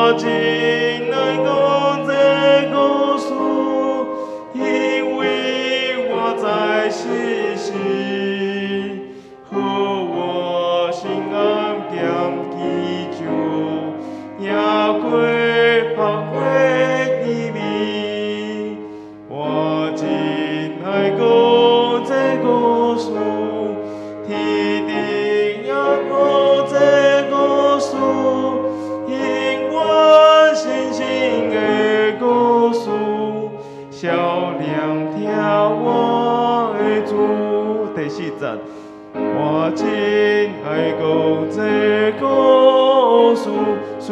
我真愛講這故事，因為我知事實，予我心安減去就，也過百歲甜蜜。我真愛講這故事，天頂也講這故事，永遠信心的故事，少年聽我的主。第四節，我真愛講這故事，雖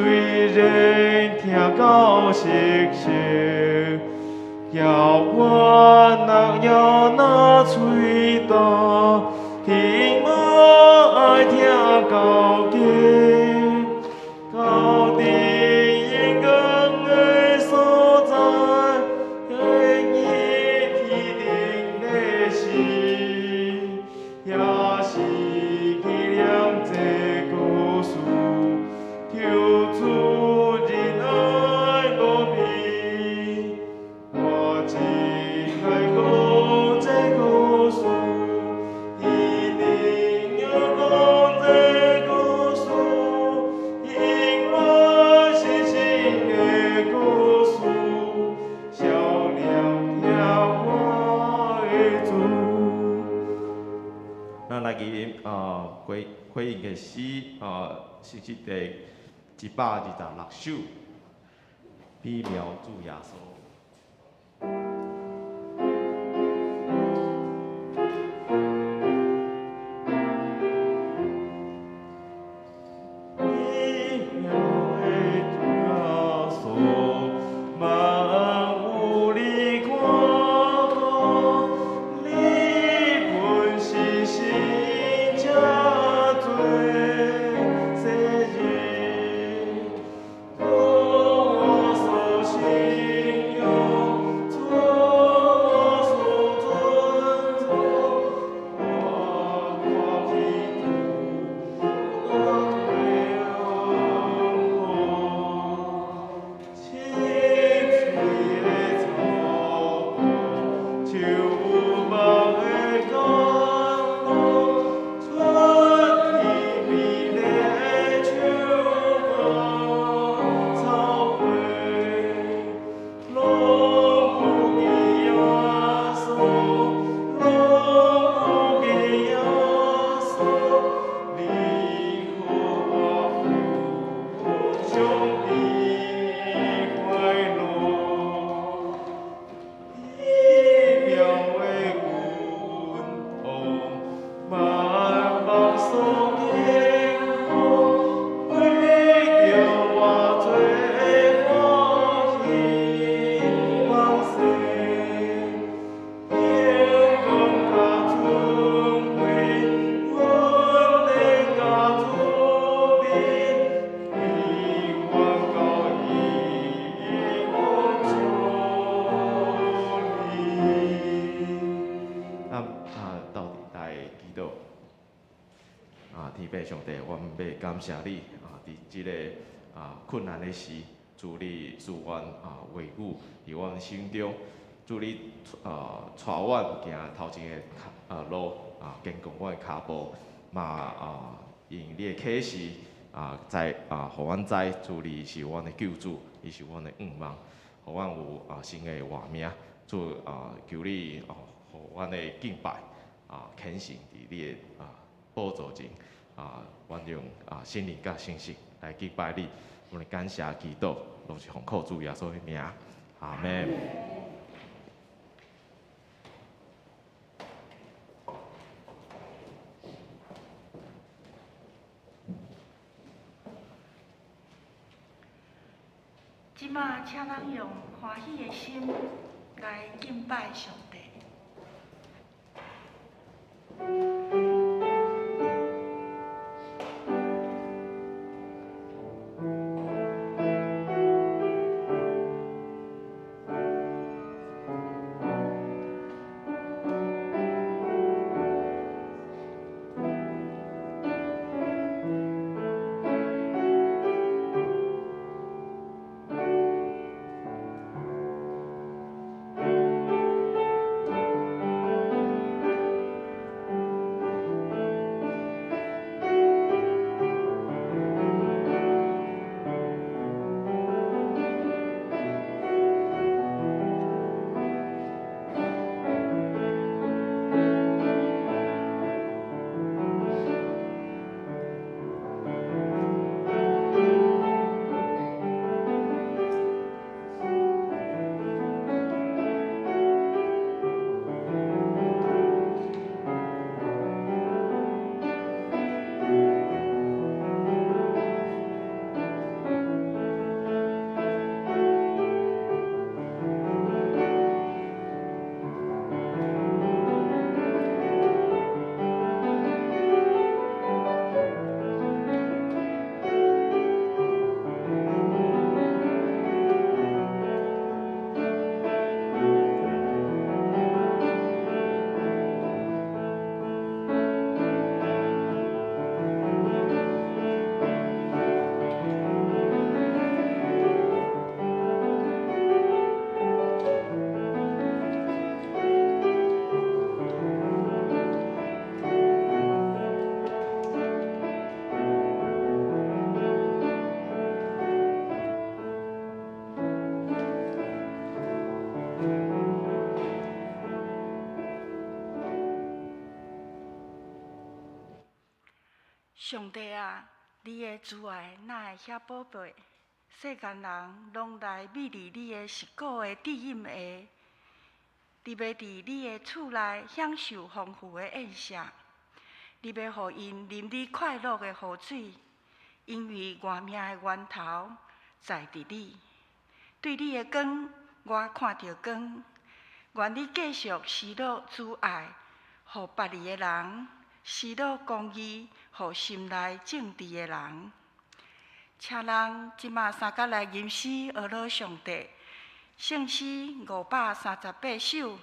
然聽到熟悉，猶原若猶若喙焦，聽嘛愛聽到底，到佇榮光的所在，天頂的時，也是紀念這故事，求主仁愛無邊。我真愛講這故事，天頂也講這故事，永遠信心的故事，少年聽我的主。咱來去回回應的詩啊，是這第126首，美妙主耶穌。美妙的主耶穌，萬有你看顧，你本是神這做世人，主我所信仰，主我所尊崇，我看基督，我退青翠的草坡，秋望的甘露，春天美麗的秋花草花，攏有記耶穌，攏有記耶穌，你予我富足的快樂。美妙的君王，萬邦所敬奉，為著我罪歡喜往生，榮光佮尊貴，穩定佮主美，永遠到永久里。咱鬥陣來祈禱。天父上帝，阮欲感謝你啊！佇這個困難的時，主你賜阮話語佇阮心中，主你帶阮行頭前的路堅固阮的跤步，嘛用你的啟示知予阮知，主你是阮的救主，你是阮的向望，予阮有新的活命。主求你予阮的敬拜虔誠佇你的寶座前阮用心靈佮誠實來敬拜你，阮感謝祈禱，攏是奉靠主耶穌的名，阿們。這馬，請咱用歡喜的心來敬拜上帝。上帝啊，你的慈愛哪會遐寶貝？世間人攏來覕佇你的實古的指引下，你欲佇你的厝內享受豐富的宴席，你欲予𪜶啉你快樂的雨水，因為活命的源頭在佇你。對你的光，我看著光。願你繼續施落慈愛，予別離的人；施落公義，予心內正直的人。請咱這馬三角來吟詩呵咾上帝，聖詩538首，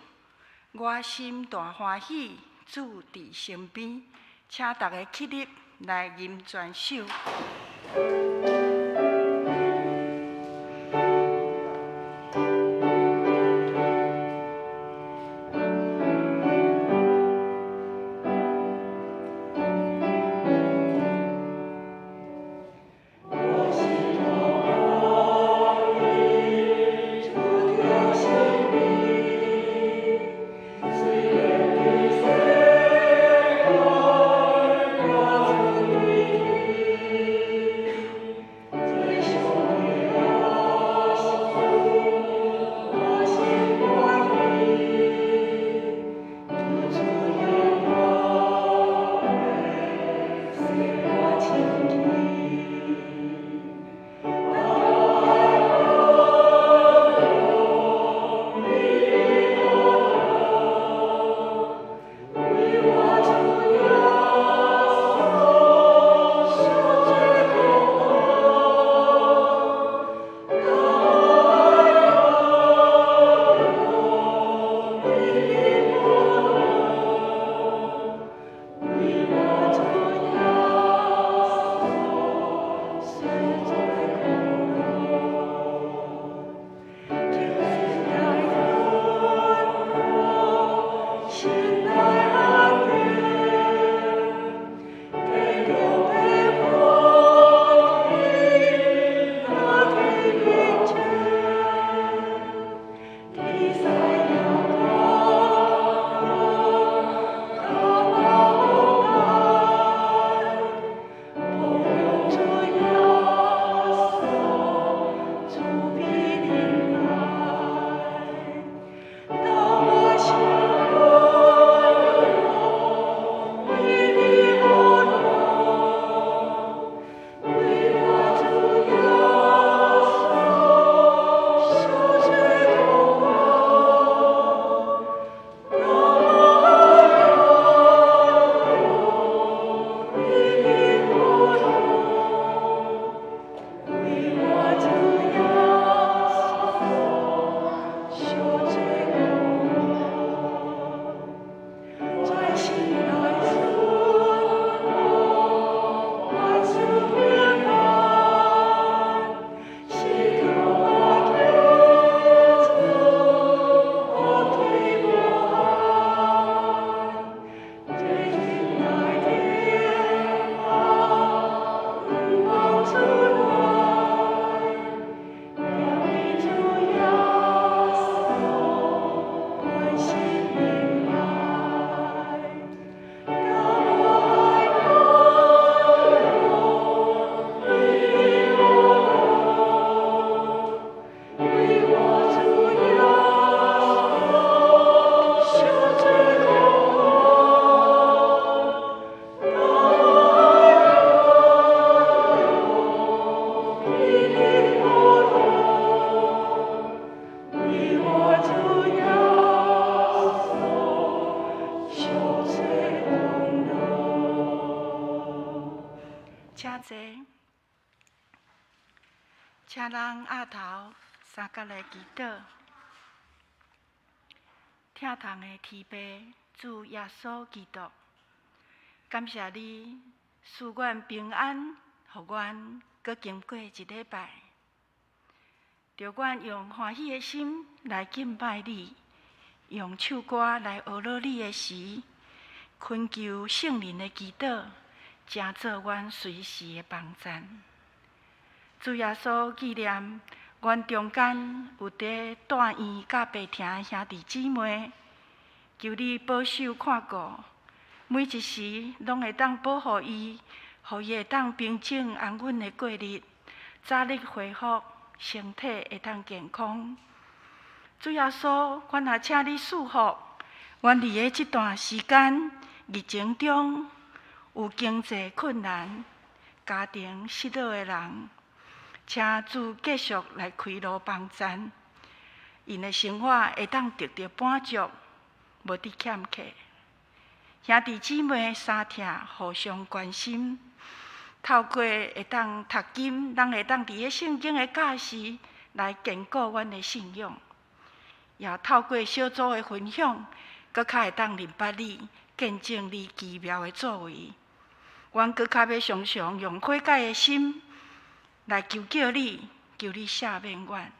我心大歡喜，主佇身邊，請逐家起立來吟全首。請坐，請咱額頭三角來祈禱。疼痛的天父主耶穌基督，感謝你賜阮平安，予阮閣經過一禮拜。著阮用歡喜的心來敬拜你，用唱歌來呵咾你的時，懇求聖靈的祈禱，成做阮隨時的幫贊。主耶穌紀念阮中間有佇住院佮病疼的兄弟姊妹，求你保守看顧，每一時攏會當保護伊，予予伊會當平靜安穩的過日，早日恢復，身體會當健康。主耶穌，阮也請你賜福，阮佇个這段時間疫情中有經濟困難、家庭失落的人，請主繼續來開路幫贊，𪜶的生活會當得著滿足，無佇欠缺。兄弟姊妹相疼，互相關心，透過會當讀經，咱會當佇个聖經的教示來堅固阮的信仰，也透過小組的分享，閣較會當認捌你，見證你奇妙的作為。阮閣較欲常常用悔改的心來求叫你，求你赦免阮。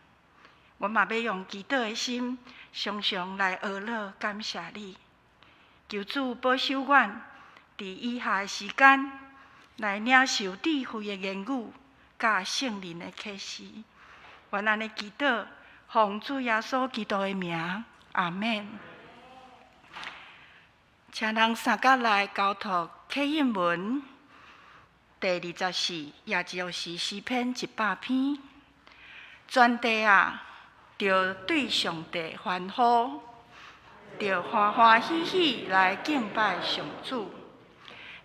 阮嘛欲用祈禱的心，常常來呵咾感謝你。求主保守阮，佇以下的時間來領受智慧的言語，佮聖靈的啟示。阮按呢祈禱，奉主耶穌基督的名，阿們。請人三甲來交託啟應文第24，也就是詩篇100篇。全地啊，著對上帝歡呼，著歡歡喜喜來敬拜上主，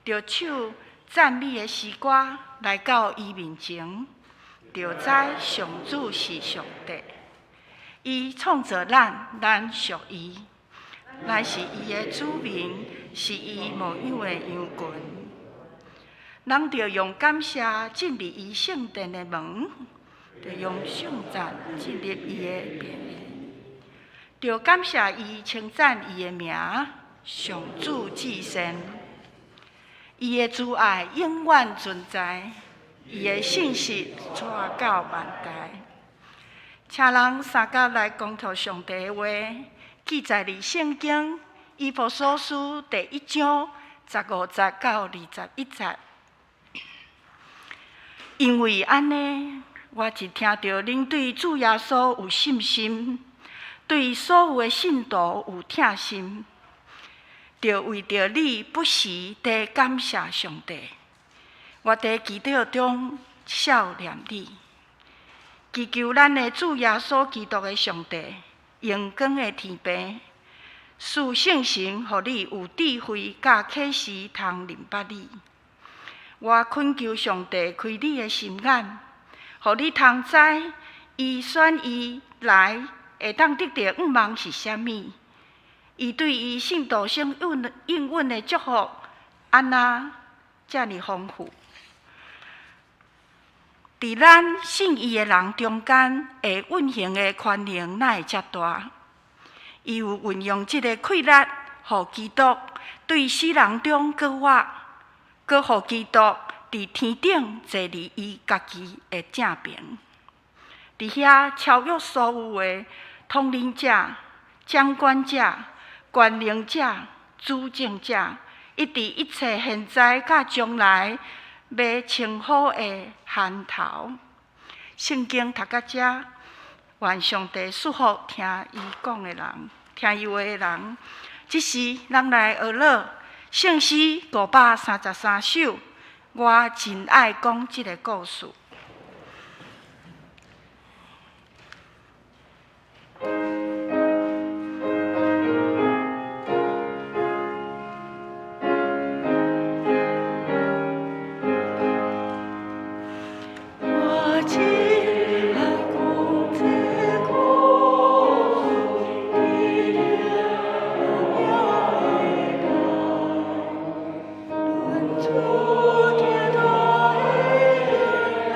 著唱讚美的詩歌來到伊面前，著知上主是上帝，伊創造咱，咱屬伊，咱是伊的子民，是伊牧養的羊群。咱著用感謝進入伊聖殿的門，著用頌讚進入伊的殿。著感謝伊，稱讚伊的名，上主至善。伊的慈愛永遠存在，伊的信實傳到萬代。請人三甲來講透上帝的話，記載佇聖經以弗所書第1章15節到21節。因為按呢，我一聽著恁對主耶穌有信心，對所有的信徒有疼心，就為著你不時佇感謝上帝。我佇祈禱中想念你，祈求咱的主耶穌基督的上帝，榮光的天父，賜聖神予你有智慧佮啟示，通認捌你。我懇求上帝開你的心眼，予你通知伊選伊來會當得著向望是啥物。伊對伊信徒所應允的祝福，按怎遮爾豐富？佇咱信伊的人中間，會運行的權能哪會遮大？伊有運用這个氣力，予基督對死人中閣活，閣予基督佇天頂坐佇伊家己的正爿，佇遐超越所有的統領者、掌管者、權能者、主政者，以及一切現在佮將來欲稱呼的銜頭。聖經讀到遮，願上帝賜福聽伊講的人，聽伊話的人。這時，咱來學樂聖詩533首。我真愛講這个故事。我真愛講這故事，奇妙的論主天大的恩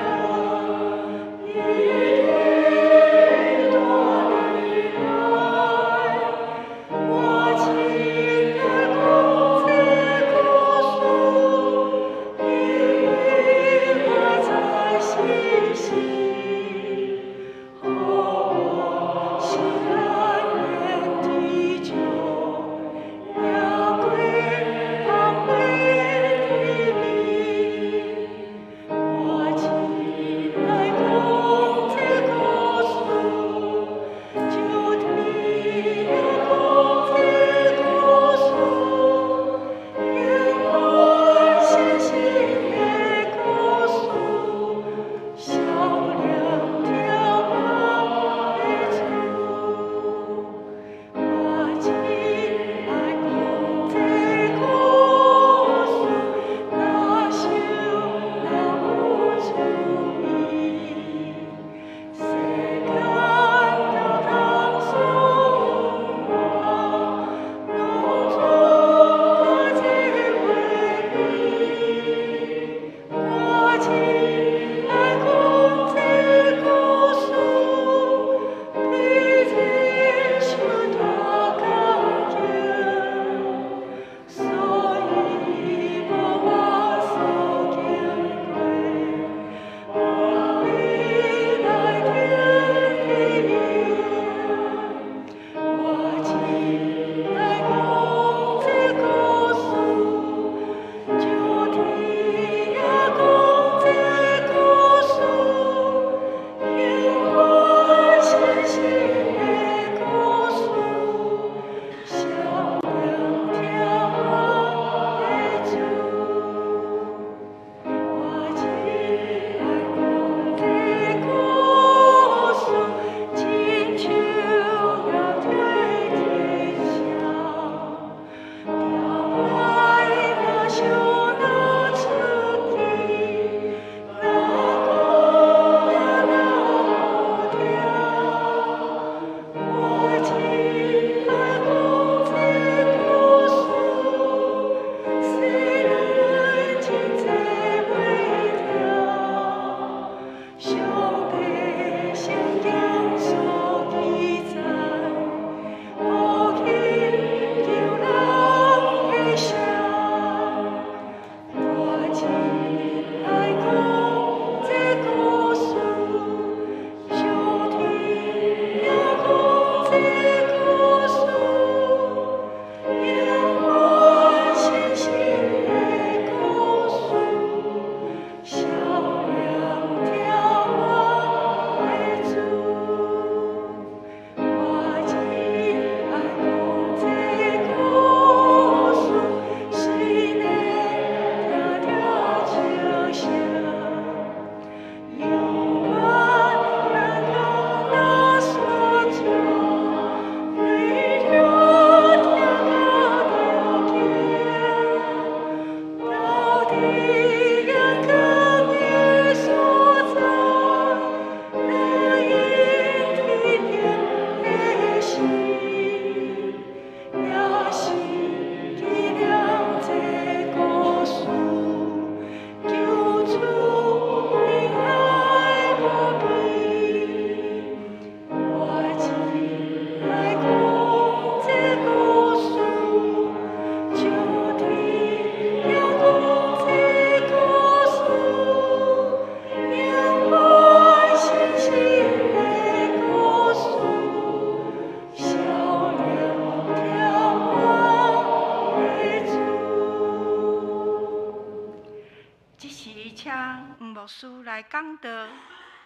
請黃牧師來講道，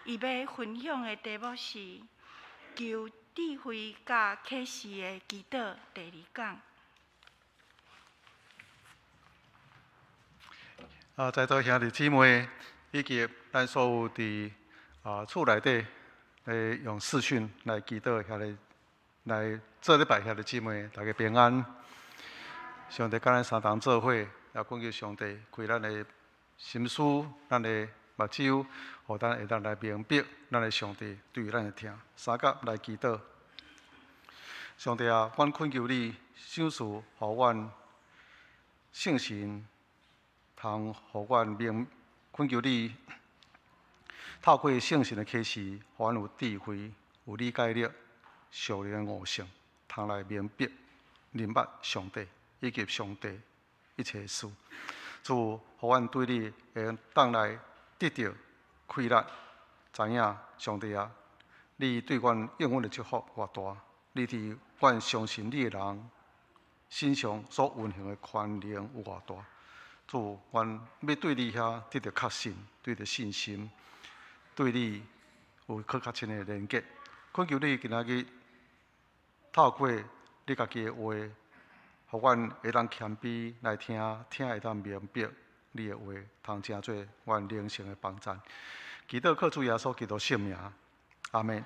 伊欲分享的題目是求智慧佮啟示的祈禱第二講。在座兄弟姊妹以及咱所有佇厝內底來用視訊來祈禱兄弟來做禮拜兄弟姊妹，大家平安。上帝佮咱相同做伙，也懇求上帝開咱的心思，咱的目睭，予咱會當來明白咱的上帝對咱的疼。相佮來祈禱。上帝啊，阮懇求你賞賜予阮聖神，通予阮明，懇求你透過聖神的啟示，予阮有智慧、有理解力、屬靈的悟性，通來明白、認捌上帝以及上帝一切事。主，予阮對你會當來得著快樂，知影上帝啊，你對阮應允的祝福偌大，你佇阮相信你的人身上所運行的權能有偌大。主，阮欲對你遐得著確信，對著信心，對你有閣較深的連結。懇求你今仔日透過你家己的話，予阮會當謙卑來聽，聽會當明白你的話，通成做阮靈性的幫贊。祈禱靠主耶穌基督聖名，阿們。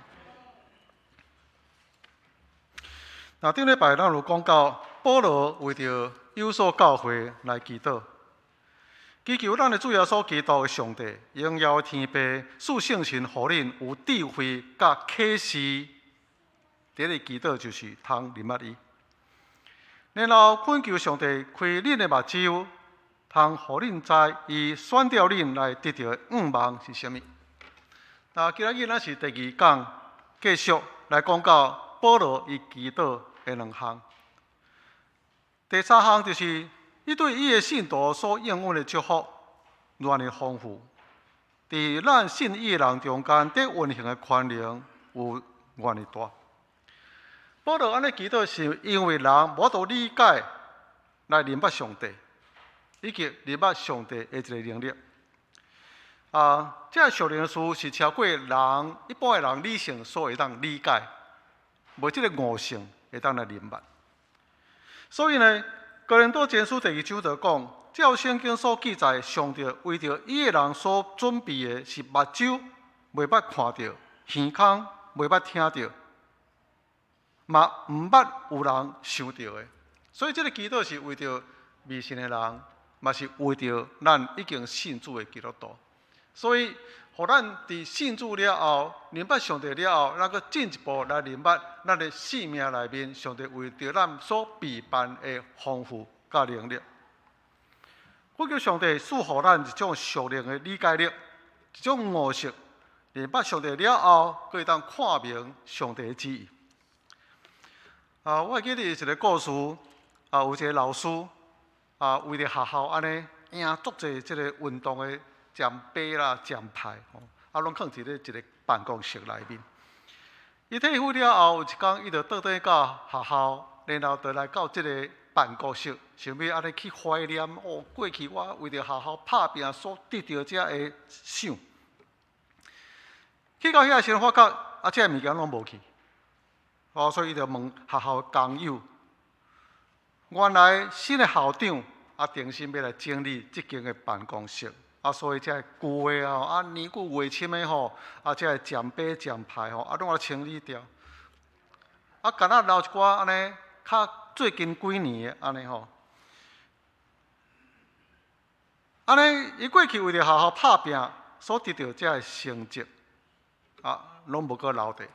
那頂禮拜咱有講到保羅為著以弗所教會來祈禱，祈求咱的主耶穌基督的上帝，榮耀的天父，賜聖神予恁有智慧佮啟示。佇咧祈禱就是通認捌伊，然後懇求上帝開恁的目睭，通予恁知伊選召恁來得著的願望是啥物。那今仔日咱是第二講，繼續來講到保羅伊祈禱的兩項。第三項就是伊對伊的信徒所應允的祝福，偌爾豐富。佇咱信伊的人中間，佇運行的權能有偌爾大。保羅按呢祈禱，是因為人無法度理解來認捌上帝，以及認捌上帝的一個能力。這個屬靈的事是超過人一般的人理性所會當理解，無這個悟性會當來認捌。所以呢，哥林多前書第二章就講，照聖經所記載，上帝為著伊的人所準備的是目睭袂捌看著，耳孔袂捌聽著，嘛毋捌有人想著的。所以這個祈禱是為著未信的人，嘛是為著咱已經信主的基督徒。所以，予咱佇信主了後，認捌上帝了後，咱閣進一步來認捌咱的生命內面，上帝為著咱所備辦的豐富佮能力。我求上帝賜予咱一種屬靈的理解力，一種悟性，認捌上帝了後，閣會當看明上帝的旨意。我會記得一個故事，有一個老師，為著學校按呢贏足濟這個運動的獎杯啦、獎牌，吼，攏囥佇咧一個辦公室內面。伊退休了後，有一工，伊就倒轉到學校，然後就來到這個辦公室，想欲按呢去懷念哦，過去我為著學校拍拚所得著這个賞。去到遐時陣，發覺這个物件攏無去，哦，所以伊就問學校的工友，原來新的校長重新欲來整理這間的辦公室。所以這个舊的年久月深的吼，這个獎杯獎牌吼，攏予清理掉。干焦留一寡按呢，較最近幾年的按呢吼。按呢，伊過去為著學校拍拚所得著這个成績，攏無閣留低。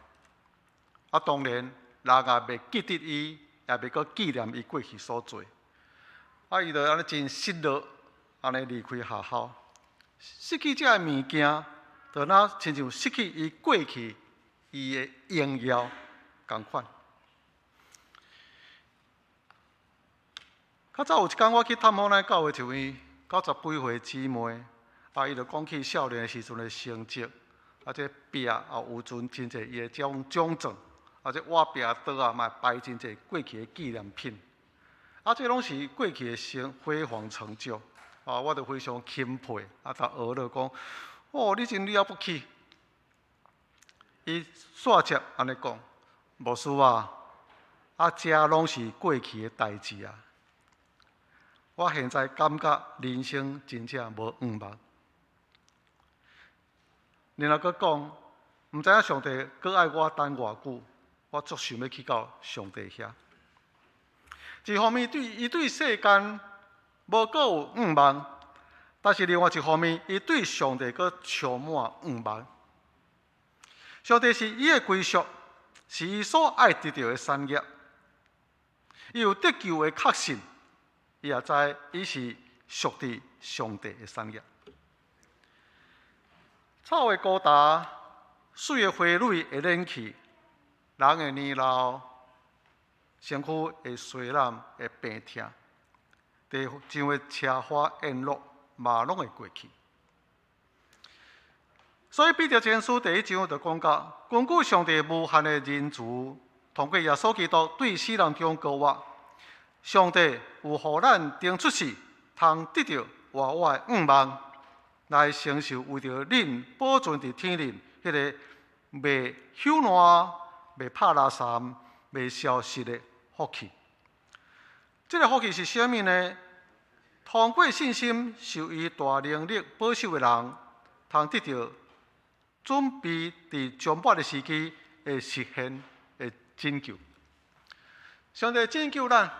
當然，人也袂記得伊，也袂閣紀念伊過去所做。伊就按呢真失落，按呢離開學校。失去這个物件，就若親像失去伊過去伊的榮耀仝款。較早有一工，我去探訪咱教會一位九十幾歲姊妹，伊就講起少年時陣的成績，這壁有存真濟伊的這種獎狀，這碗壁桌啊嘛擺真濟過去的紀念品，這攏是過去的成輝煌成就。啊，我就非常欽佩，啊，就學了講，哦，你真了不起。伊煞接按呢講，牧師啊，啊，這攏是過去的代誌啊。我現在感覺人生真正無向望。然後閣講，毋知影上帝閣愛我等偌久，我足想欲去到上帝遐。一方面對伊對世間無閣有向望，但是另外一方面，伊對上帝閣充滿向望。上帝是伊的歸屬，是伊所愛得著的產業。伊有得救的確信，伊也知伊是屬佇上帝的產業。草會高大，水的花蕊會練去，人會年老，身軀會衰老，會病痛，地上的車花宴樂嘛攏會過去。所以彼得前書第一章就講到，根據上帝無限的仁慈，通過耶穌基督對死人中復活，上帝有予咱登出世，通得著活活的向望，來承受為著恁保存佇天頂彼个袂朽爛、袂拍垃圾、袂消失的福氣。這个福氣是啥物呢？通過信心受伊大能力保守的人，通得著準備佇終末的時期會實現的拯救。上帝拯救咱，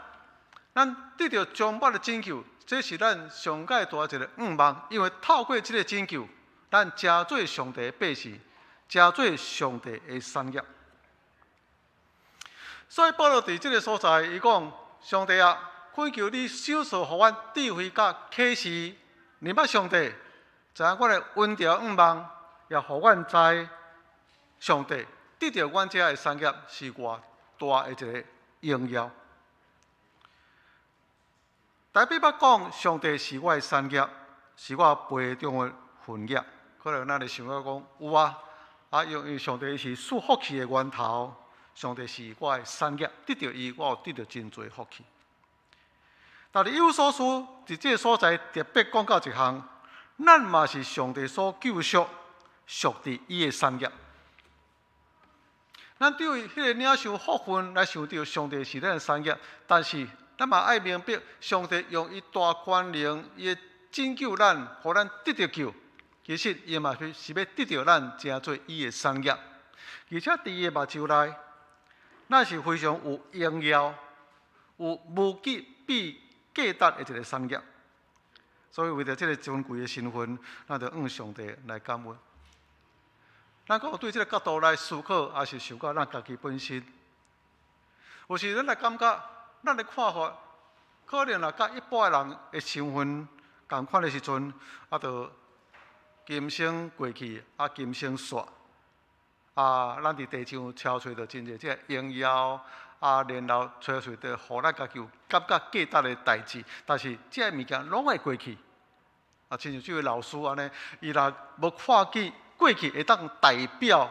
咱得著終末的拯救，這是咱上蓋大一个向望，因為透過這个拯救，咱成做上帝的百姓，成做上帝的產業。所以保羅佇這个所在，伊講：上帝啊，懇求你賞賜予阮智慧佮啟示，明白上帝，知影阮的溫條向望，也予阮知上帝得著阮這的產業是偌大的一个榮耀。大衛捌講，上帝是我的產業，是我杯中的分業。可能咱會想到講，有啊，啊，因為上帝是賜福氣的源頭，上帝是我的產業，得著伊，我有得著真濟福氣。但是以弗所書佇這个所在特別講到一項，咱嘛是上帝所救贖，屬佇伊的產業。咱對彼个領受福分來想著上帝是咱的產業，但是咱嘛愛明白，上帝用伊大權能，伊會拯救咱，予咱得著救。其實伊嘛是是欲得著咱成做伊的產業，而且佇伊的目睭內，咱是非常有榮耀、有無比比價值的一个產業。所以為著這个尊貴的身份，咱就向上帝來感恩。咱閣有對這个角度來思考，抑是想到咱家己本身？有時咱來感覺，咱的看法可能若佮一般人的身份仝款的時陣，啊，就今生過去，啊，今生煞。啊，咱佇地上超揣著真濟這个榮耀，啊，然後揣揣著予咱家己有感覺價值的代誌，但是這个物件攏會過去。啊，親像這位老師按呢，伊若無看見過去會當代表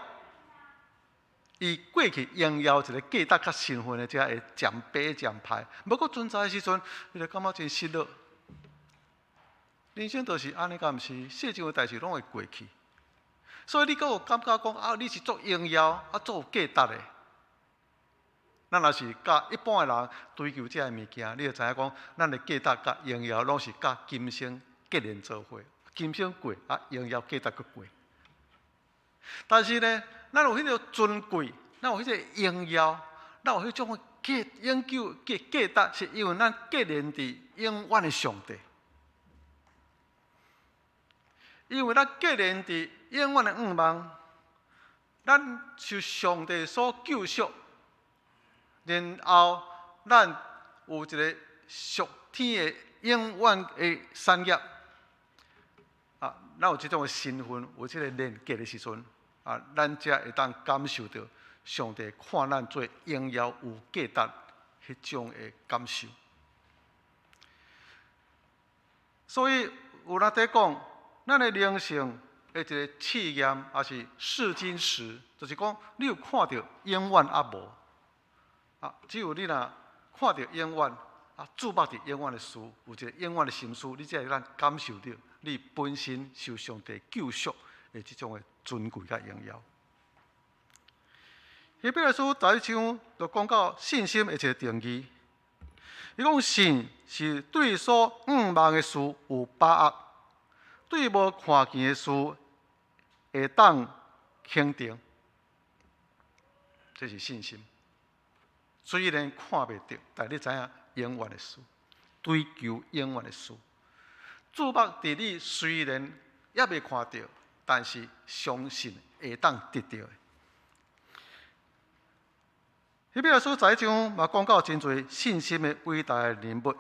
伊過去榮耀一个價值佮身份的這个獎杯獎牌，無閣存在的時陣，伊就感覺真失落。人生就是按呢，敢毋是？世上的代誌攏會過去，所以你閣有感覺講啊，你是足榮耀啊，足有價值的。咱若是佮一般的人追求這个物件，你就知影講，咱的價值佮榮耀攏是佮今生結連做伙，今生過啊，榮耀價值閣過。但是呢，咱有彼个尊貴，咱有彼個榮耀，咱有彼種價永久價價值，是因為咱結連佇永遠的上帝。因為咱結連佇永遠的向望，咱受上帝所救贖，然後咱有一个屬天的永遠的產業。啊，咱有這種的身份，有這个連結的時陣，啊，咱才會當感受著上帝看咱做榮耀有價值彼種的感受。所以有人佇講，咱的靈性的一个試驗，抑是試金石，就是講你有看著永遠抑無？啊，只有你若看著永遠，啊，注目佇永遠的事，有一个永遠的心思，你才會當感受著你本身受上帝救贖的這種的尊貴佮榮耀。希伯來書11章就講到信心的一個定義。伊講信是對所向望的事有把握，對無看見的事會當肯定。這是信心。雖然看袂著，但你知影永遠的事，追求永遠的事。注目佇你雖然猶未看著，但是相信會當得著的。希伯來書11章嘛講到真濟信心的偉大的人物，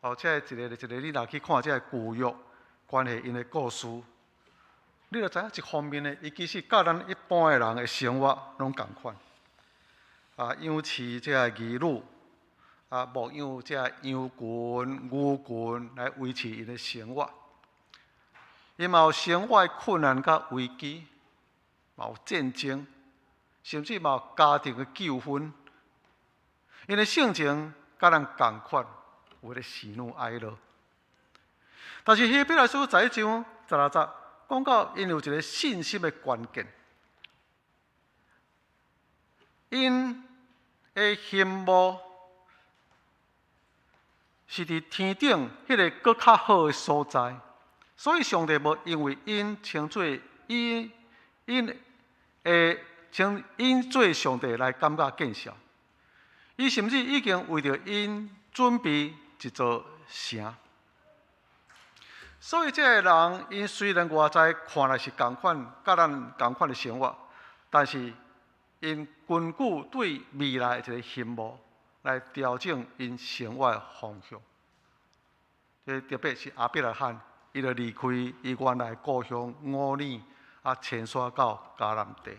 哦，這一個一個，你若去看這個舊約關係𪜶的故事，你就知影一方面呢，伊其實佮咱一般的人的生活攏仝款。啊，養飼這个兒女，啊，牧養這个羊群、牛群來維持𪜶的生活。伊嘛有生活的困難佮危機，嘛有戰爭，甚至嘛有家庭的糾紛。𪜶的性情佮咱仝款，有咧喜怒哀樂。但是希伯來書11章16節講到，𪜶有一个信心的關鍵，𪜶的希望是佇天頂彼个閣較好的所在，所以上帝無因為𪜶稱做𪜶𪜶的稱𪜶做上帝來感覺見笑，伊甚至已經為著𪜶準備一座城。所以這个人，𪜶雖然外在看來是仝款，佮咱仝款的生活，但是𪜶根據對未來的一個希望來調整𪜶生活的方向。這特別是亞伯拉罕，伊就離開伊原來故鄉烏爾，啊，遷徙到迦南地。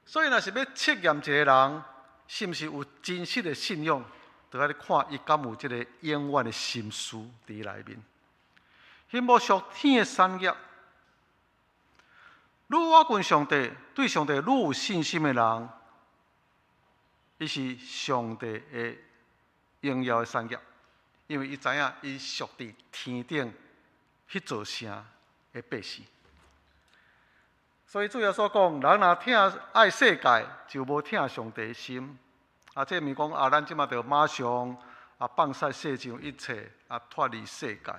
所以，若是欲測驗一個人是毋是有真實的信仰，就愛看伊敢有這个永遠的心思佇內面。羨慕屬天的產業，愈倚近上帝，對上帝愈有信心的人，伊是上帝的榮耀的產業，因為伊知影伊屬佇天頂彼座城的百姓。所以主耶穌講，人若疼愛世界，就無疼上帝的心。啊，這毋是講啊，咱這馬就馬上啊放捨世上一切，啊脫離世界。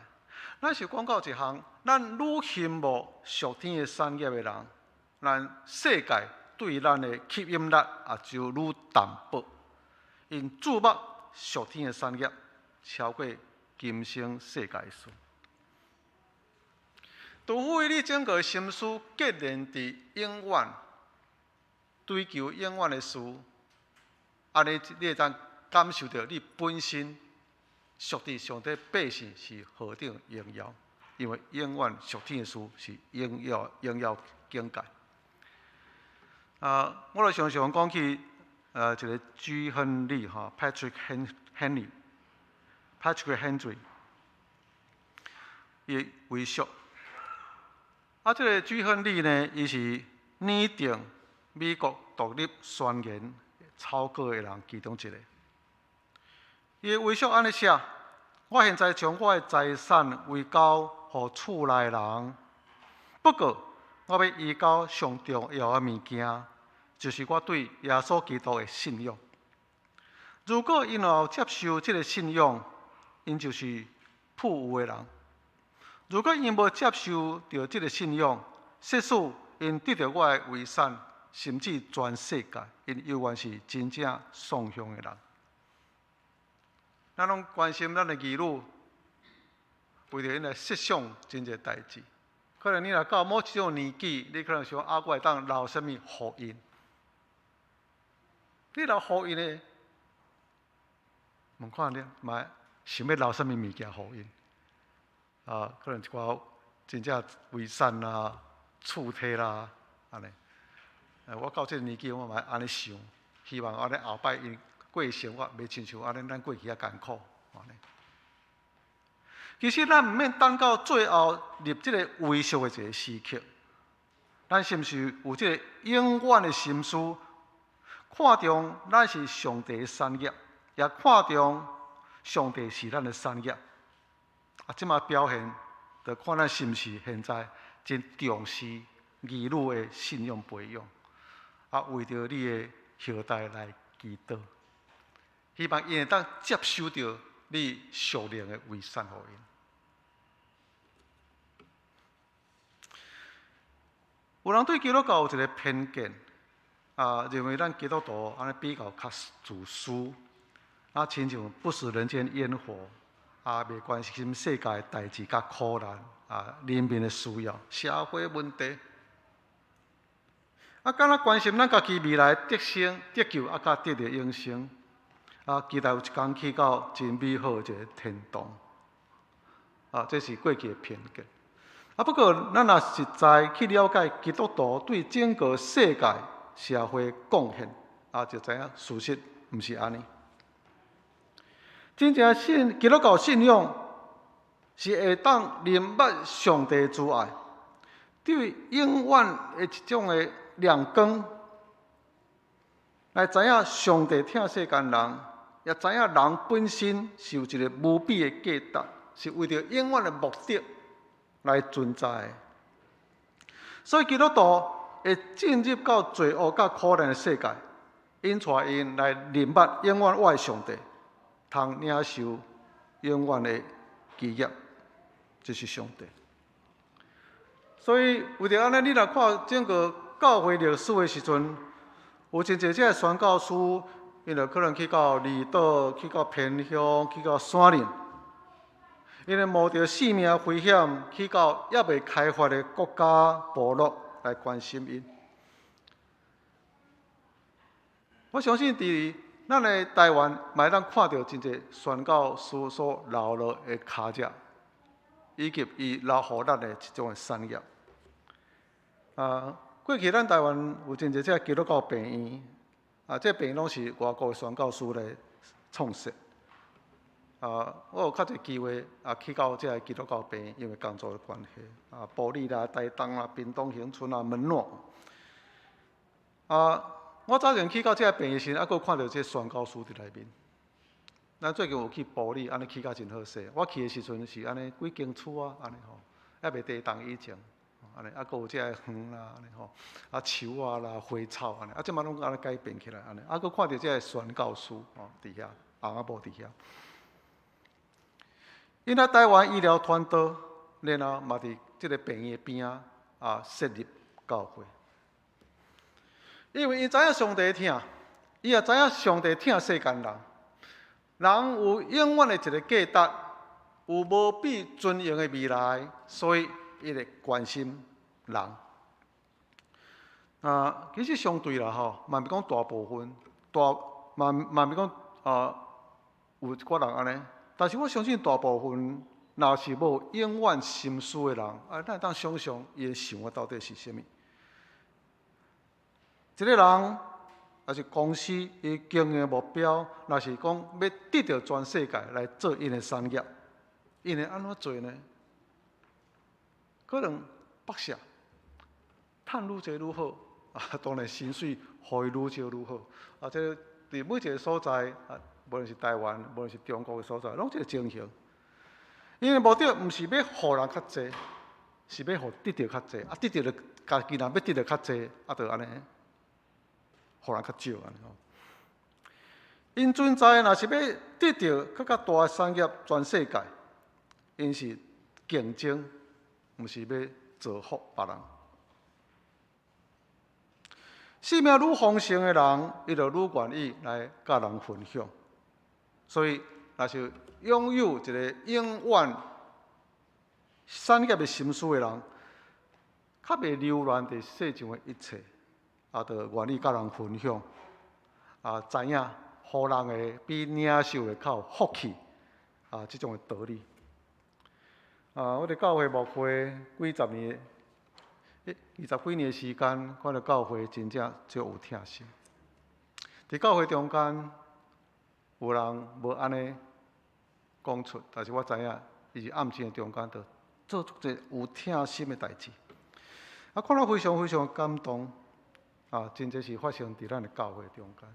咱是講到一項，咱愈羨慕屬天的產業的人，咱世界對咱的吸引力也就愈淡薄。𪜶注目屬天的產業，超過今生世界的事。除非你整個心思結連佇永遠，追求永遠的事，按呢你會當感受著你本身屬佇上帝百姓是何等榮耀，因為永遠屬天的事是榮耀榮耀境界。啊，我就常常講起一个朱亨利吼，Patrick Henry，Patrick Henry，伊遺囑。啊，這个朱亨利呢，伊是擬定美國獨立宣言草稿的人其中一个。伊的遺囑按呢寫：我現在將我的財產遺交予厝內人，不過我欲移交上重要的物件，就是我對耶穌基督的信仰。如果𪜶有接受這个信仰，𪜶就是富有的人；如果𪜶無接受著這个信仰，即使𪜶得著我的遺產，甚至全世界，𪜶猶原是真正喪向的人。咱攏關心咱的兒女，為著𪜶來設想真濟代誌。可能你若到某一種年紀，你可能想啊，我會當留啥物予𪜶？你留予𪜶的，問看你嘛想欲留啥物物件予𪜶？啊，可能一寡真正遺產啦、厝體啦，按呢。我到這个年紀，我嘛按呢想，希望按呢後擺𪜶過生活，袂親像按呢咱過去遐艱苦，按呢。其實咱毋免等到最後立這个遺囑的一个時刻，咱是毋是有這个永遠的心思，看重咱是上帝的產業，也看重上帝是咱的產業。啊，這馬表現，就看咱是毋是現在真重視兒女的信仰培養，啊，為著你的後代來祈禱，希望𪜶會當接受著你屬靈的遺產予𪜶。有人對基督教有一個偏見，啊，認為咱基督徒按呢比較較自私，啊，親像不食人間煙火，啊，袂關心世界代誌佮苦難，啊，人民的需要、社會問題，啊，敢若關心咱家己未來得生得救，啊，佮得著永生，啊，期待有一工去到真美好的一个天堂，啊，這是過去的偏見。啊，不過咱若實在去了解基督徒對整個世界社會貢獻，啊，就知影事實毋是按呢。真正信基督教信仰是會當認捌上帝慈愛，對永遠的一種的亮光，來知影上帝疼世間人，也知影人本身是有一個無比的價值，是為著永遠的目的來存在的。所以基督徒會進入到罪惡佮苦難的世界，引帶𪜶來認捌永遠活的上帝，通領受永遠的基業，這是上帝。所以為著按呢，你若看整個教會歷史的時陣，有真濟這个宣教師，𪜶就可能去到離島、去到偏鄉、去到山林，𪜶會冒著性命危險去到猶未開發的國家部落來關心𪜶。我相信佇咱的台灣，嘛會當看著真濟宣教師所留落的跤跡，以及伊留予咱的一種的產業。啊，過去咱台灣有真濟這个基督教病院，啊，這个病院攏是外國的宣教師來創設。啊，我有較濟機會啊，去到這个基督教病院，因為工作的關係，啊，埔里啦、台東啦、屏東恆春啦、門諾。啊，我早前去到這个病院時，猶閣看著這个宣教師佇內面。咱最近有去埔里，按呢起甲真好勢。我去的時陣是按呢幾間厝啊，按呢吼，猶未地動以前，按呢猶閣有這个園啦，按呢吼，啊樹仔啦、花草按呢，啊這馬攏按呢改變起來，按呢，猶閣看著這个宣教師吼佇遐，翁仔某佇遐。𪜶來台灣醫療傳道，然後嘛佇這个病院的邊仔啊設立教會。因為𪜶知影上帝疼，伊也知影上帝疼世間人，人有永遠的一个價值，有無比尊榮的未來，所以伊會關心人。啊，其實相對啦吼，嘛毋是講大部分，大嘛嘛毋是講啊有一寡人按呢，但是我相信大部分若是無永遠心思的人，啊，咱會當想像伊的想法到底是啥物。一个人，抑是公司，伊經營的目標，若是講欲得著全世界來做𪜶的產業，𪜶會按怎做呢？可能北下，趁愈濟愈好，啊，當然薪水予伊愈少愈好。啊，這佇每一个所在，啊，無論是台灣，無論是中國的所在，攏這个情形。𪜶的目的毋是欲予人較濟，是欲予得著較濟。啊，得著就家己若欲得著較濟，啊，就按呢。予人較少按呢吼。𪜶存在若是欲得著閣較大的產業，全世界，𪜶是競爭，毋是欲造福別人。生命愈豐盛的人，伊就愈願意來佮人分享。所以，若是擁有一个永遠產業的心思的人，較袂留戀佇世上的一切。啊，就願意佮人分享，啊，知影予人的比領受的較有福氣，啊，這種的道理。啊，我佇教會牧會幾十年，二十幾年的時間，看著教會真正足有疼心。佇教會中間，有人無按呢講出，但是我知影，伊是暗靜的中間，就做足濟有疼心的代誌。啊，看了非常非常感動。啊，真濟是發生佇咱的教會中間。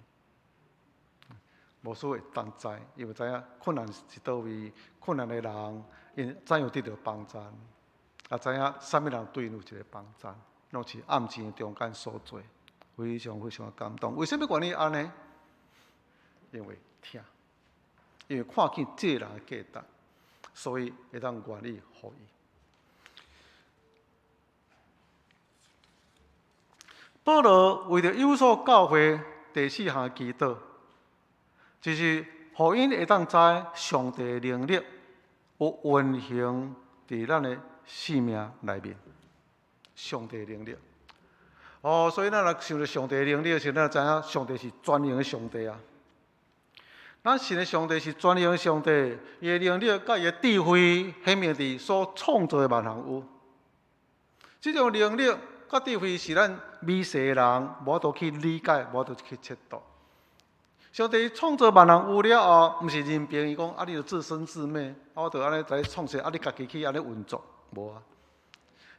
牧師會當知，因為知影困難是佗位，困難的人𪜶怎樣得著幫贊，也知影啥物人對𪜶有一个幫贊，攏是暗錢中間所做，非常非常的感動。為啥物原因按呢？因為疼，因為看見這個人的價值，所以會當願意予伊。保羅為著以弗所教會第四項祈禱，就是予𪜶會當知上帝的能力有運行佇咱的生命內面。上帝的能力，哦，所以咱若想著上帝的能力的時，咱就知影上帝是全能的上帝啊。咱信的上帝是全能的上帝，伊的能力佮伊的智慧顯明佇所創造的萬項有。這種能力佮智慧是咱微細的人無法度去理解，無法度去測度。上帝創造萬項有了後，毋是任憑伊講啊，你就自生自滅，啊，我就按呢來創設，啊，你家己去按呢運作，無啊。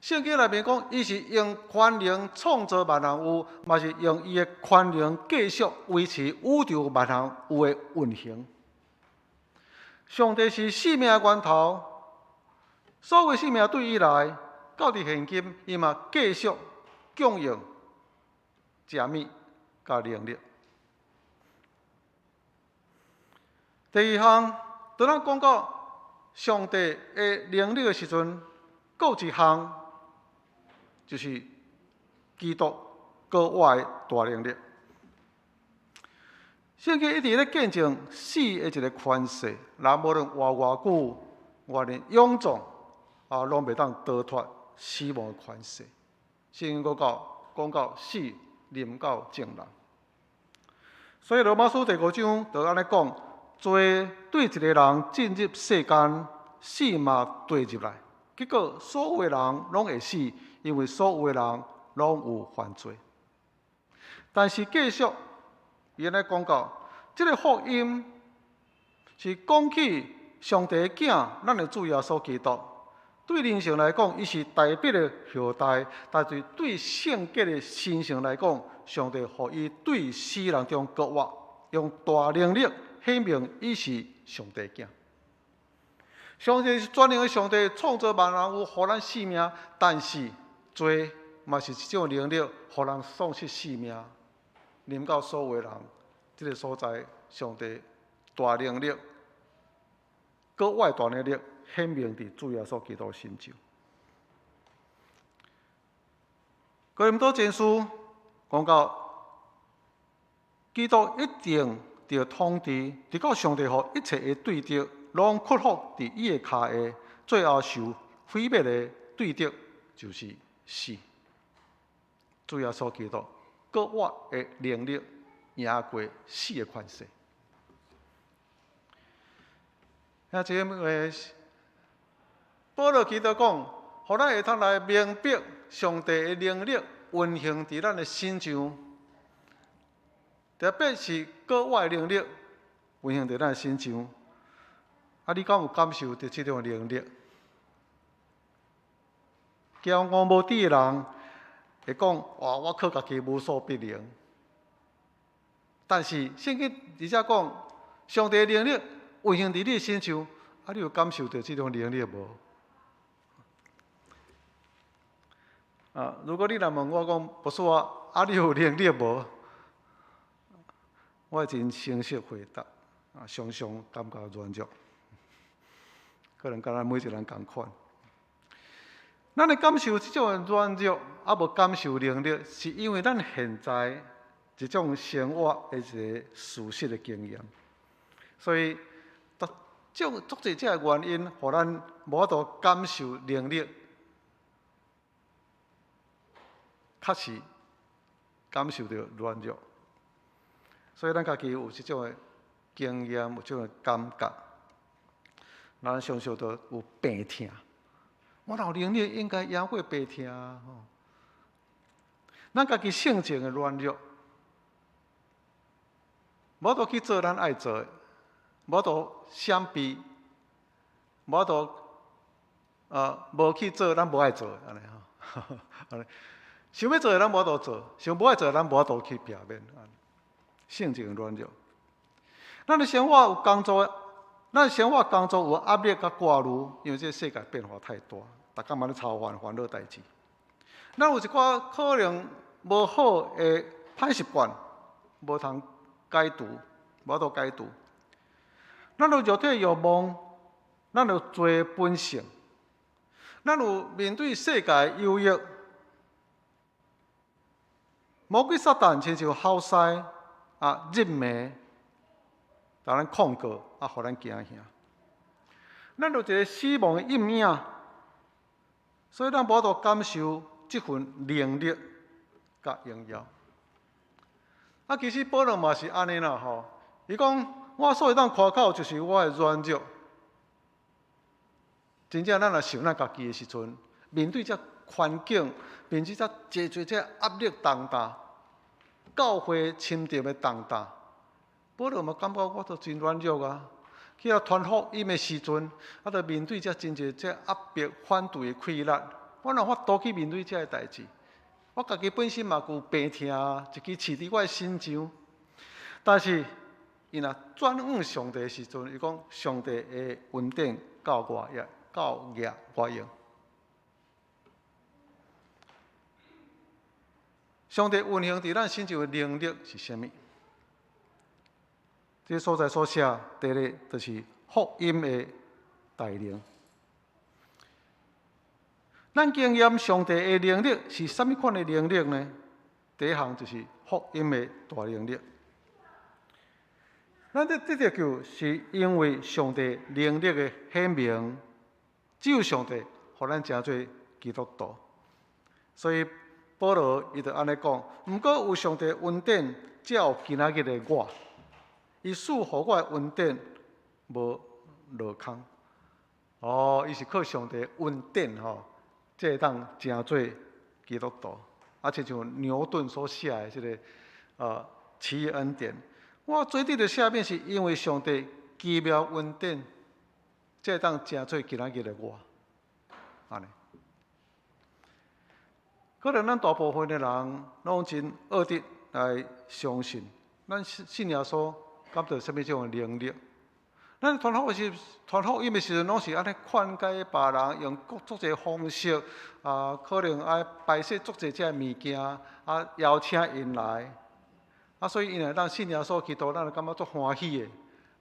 聖經內面講，伊是用權能創造萬項有，嘛是用伊的權能繼續維持宇宙萬項有的運行。上帝是生命的源頭，所有生命對伊來，到佇現今，伊嘛繼續供應食物佮能力。第二項，當咱講到上帝的能力的時陣，閣有一項就是基督閣外的大能力。聖經一直咧見證死的一个權勢，人無論活偌久，偌爾勇壯，啊，攏袂當逃脫死亡的權勢。聖經閣到講到死臨到眾人，所以羅馬書第五章就按呢講：罪對一个人進入世間，死嘛綴入來，結果所有的人攏會死，因為所有的人攏有犯罪。但是繼續，伊按呢講到，這个福音是講起上帝的囝，咱的主耶穌基督。對人性來講，伊是大衛的後代；但是對聖潔的神性來講，上帝予伊對死人中復活，用大能力顯明伊是上帝囝。上帝是全能的上帝，創造萬人有予咱性命，但是罪嘛是一種能力，予人喪失性命。臨到所有的人，這个所在，上帝大能力，閣外大能力顯明佇主耶穌基督身上。哥林多前書講到，基督一定著統治，直到上帝予一切的對敵攏屈服佇伊的跤下，最後受毀滅的對敵就是死。主耶穌基督閣外的能力贏過死的權勢。兄姊妹，保羅基督講，予咱會通來明白上帝的能力運行佇咱的身上，特別是閣外能力運行佇咱的身上。啊，你敢有感受著這種能力？驕傲無知的人會講：哇，我靠家己無所不能。但是聖經而且講，上帝的能力運行佇你的身上，啊，你有感受著這種能力無？啊，如果你若問我講，牧師啊，啊，你有能力無？我會真誠實回答，啊，常常感覺軟弱，可能佮咱每一个人仝款。咱會感受這種軟弱，啊無感受能力，是因為咱現在這種生活的一个事實的經驗，所以，足足濟這个原因，予咱無法度感受能力，確實感受著軟弱，所以咱家己有這種的經驗，有這種的感覺，咱常常都有病痛。我若有能力，應該贏過病痛啊！吼，咱家己性情的軟弱，無法度去做咱愛做的，無法度閃避，無法度無去做咱無愛做的，按呢吼，按呢，想欲做的咱無法度做，想無愛做的咱無法度去避免，性情軟弱。咱的生活有工作，咱的生活工作有壓力佮掛慮，因為這個世界變化太大，逐工嘛咧操煩煩惱代誌。咱有一寡可能無好的歹習慣，無通解除，無法度解除。咱有肉體欲望，咱有罪本性，咱有面對世界的誘惑。魔鬼撒旦親像吼獅啊，入暝，共咱控告啊，予咱驚嚇。咱有一個死亡的陰影，所以咱無法度感受這份能力佮榮耀。啊，其實保羅嘛是按呢啦吼，伊講我所會當誇口，就是我的軟弱。真正咱若想咱家己的時陣，面對這環境，面對這濟濟這壓力重擔，教會侵佔的重擔，保羅嘛感覺我都真軟弱啊。去予傳福音的時陣，啊，著面對這真濟這壓迫、反對的氣力，我哪有法度去面對這个代誌？我家己本身嘛有病痛，一支刺佇我的身上，但是伊若轉向上帝的時陣，伊講上帝的恩典夠我用，夠額我用。上帝運行佇咱身上的能力是啥物？這個所在所寫，第一个就是福音的大能。咱經驗上帝的能力是啥物款的能力呢？第一項就是福音的大能力。咱得得救是因為上帝能力的顯明，只有上帝予咱成做基督徒。所以保羅伊就按呢講，毋過有上帝恩典，才有今仔日的我。伊賜予我的恩典無落空。哦，伊是靠上帝恩典吼，才會當成做基督徒。啊，親像牛頓所寫的這个奇異恩典。我做佇著寫面是因為上帝奇妙恩典，才會當成做今仔日的我。按呢。可能咱大部分的人攏真惡得來相信，咱信信耶穌，感到啥物這種能力？咱傳福音時，傳福音的時陣，攏是按呢勸解別人，用各足濟方式，啊，可能愛擺設足濟這物件，啊，邀請𪜶來，啊，所以𪜶若當信耶穌基督，咱就感覺足歡喜的，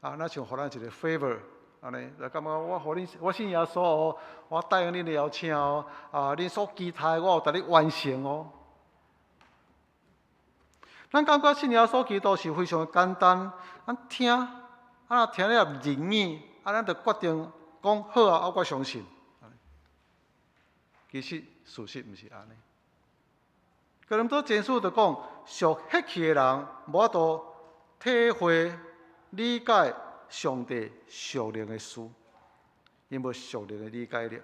啊，若像予咱一個 favor，按呢，就感覺我予恁，我信耶穌哦，我答應恁的邀請哦，啊，恁所期待我有共你完成哦。咱感覺信耶穌基督是非常簡單，咱聽，啊，若聽了入耳，啊，咱就決定講好啊，我相信。其實事實毋是按呢。哥林多前書就講，屬血氣的人無法度體會理解上帝屬靈的事，𪜶無屬靈的理解力。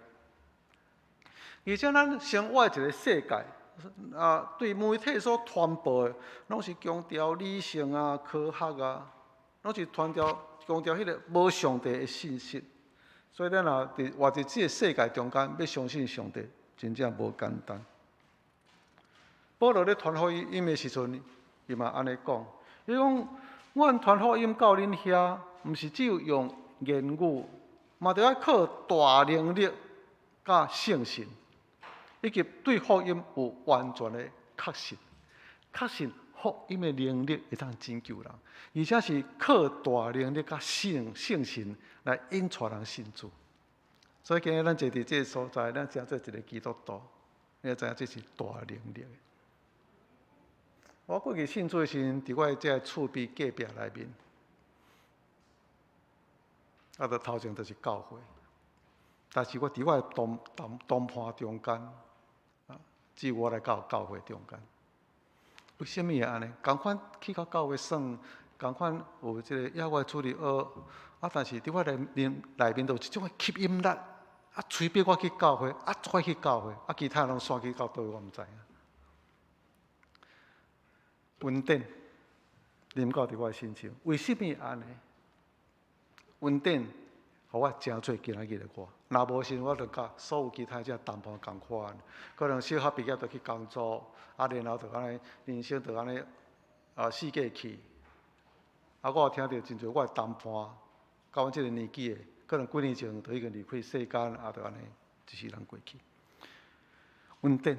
而且咱生活一個世界，啊，對媒體所傳播的，攏是強調理性啊、科學啊，攏是傳調強調彼個無上帝的信息。所以咱若佇活佇這個世界中間，欲相信上帝，真正無簡單。保羅咧傳福音的時陣，伊嘛按呢講，伊講：阮傳福音到恁遐，毋是只有用言語，嘛著愛靠大能力佮聖神，以及對福音有完全的確信，確信福音的能力會當拯救人，而且是靠大能力佮聖聖神來引帶人信主。所以今日咱坐佇這个所在，咱成做一个基督徒，你會知影這是大能力。我過去信主的時陣，佇我的這个厝邊隔壁內面，啊，就頭前就是教會，但是我佇我的同同同伴中間，啊，只有我來到教會中間。為啥物會按呢？仝款去到教會耍，仝款有這个野外主日學，啊，但是佇我內面內面就有一種的吸引力，啊，催逼我去教會，啊，足愛去教會，啊，其他人攏散去到佗位，我毋知影。恩典臨到佇我的身上，為啥物按呢？恩典予我成做今仔日的我，若無時，我就佮所有其他這同伴仝款，可能小學畢業就去工作，啊，然後就按呢人生就按呢啊四界去，啊，我有聽著真濟我的同伴，佮阮這个年紀的，可能幾年前就已經離開世間，啊，就按呢一世人過去。恩典。